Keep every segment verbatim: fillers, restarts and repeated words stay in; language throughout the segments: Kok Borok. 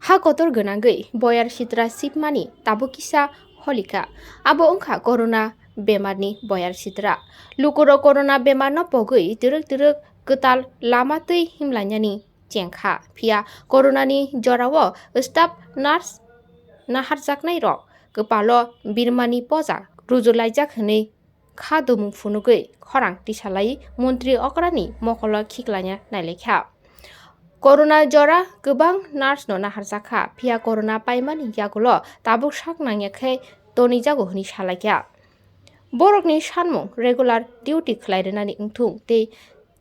Ha kotor gwnangwi boyar sitra sipmani tabuk kisa holikha. Abo wngkha corona bemarni boyar sitra. Lukurok corona bemarno pogwi twrwk twrwk kwtal lama twi himlainani chengkha. Phiya coronani jorao staff nurse naharjaknairok kwpalo birmani poja rujulaijak hwnwi kha dumung phunugwi khorang tisalai montri okrani mokolo khiklaina nailaikha. Corona jora kwbang nurse no naharjakha, phiya corona paimani yagulo tabuk sak nangya khe tonijago hwnwi salaikha. Borokni sanmung regular duty khlai rwnani wngthung tei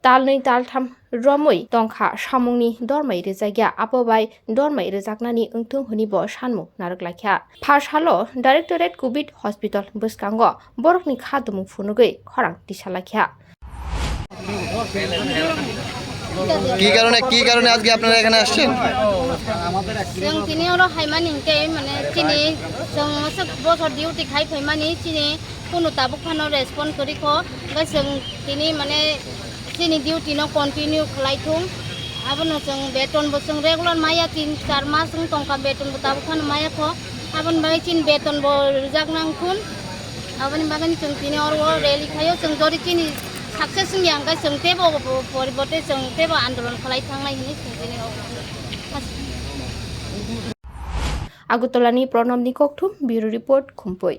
talnwi taltham romwi tongkha samungni dormai rwjakya, abo bai dormai rwjaknani wngthung hwnwi bo sanmung narwk laikha. Pha salo Directorate Covid Hospital bwskango borokni kha dumung phunugwi khorang tisa laikha. কি কারণে কি কারণে আজকে আপনারা এখানে আসছেন? Chwng tini oro haimani hwnkhe mane chini chwng aswk bosor duty khai phaimani chini kunu tabuk phano respond kwrwi kho, hwnkhe chwng tini mane chini duty no continue khlai thung. Abono chwng beton bo chwng regular maya, tin char mas wng tongkha, beton bo tabuk phano maya kho. Aboni bagwi chini beton bo rwjak nang thun. Aboni bagwi chwng tini oro rally khaio, chwng jodi chini success wngya hwnkhe chwng teibo poribote chwng teibo andolon khlai thangnai hwnwi chwng tini oro. Agartala ni Pranab ni kokthum, Bureau Report, Khumpui.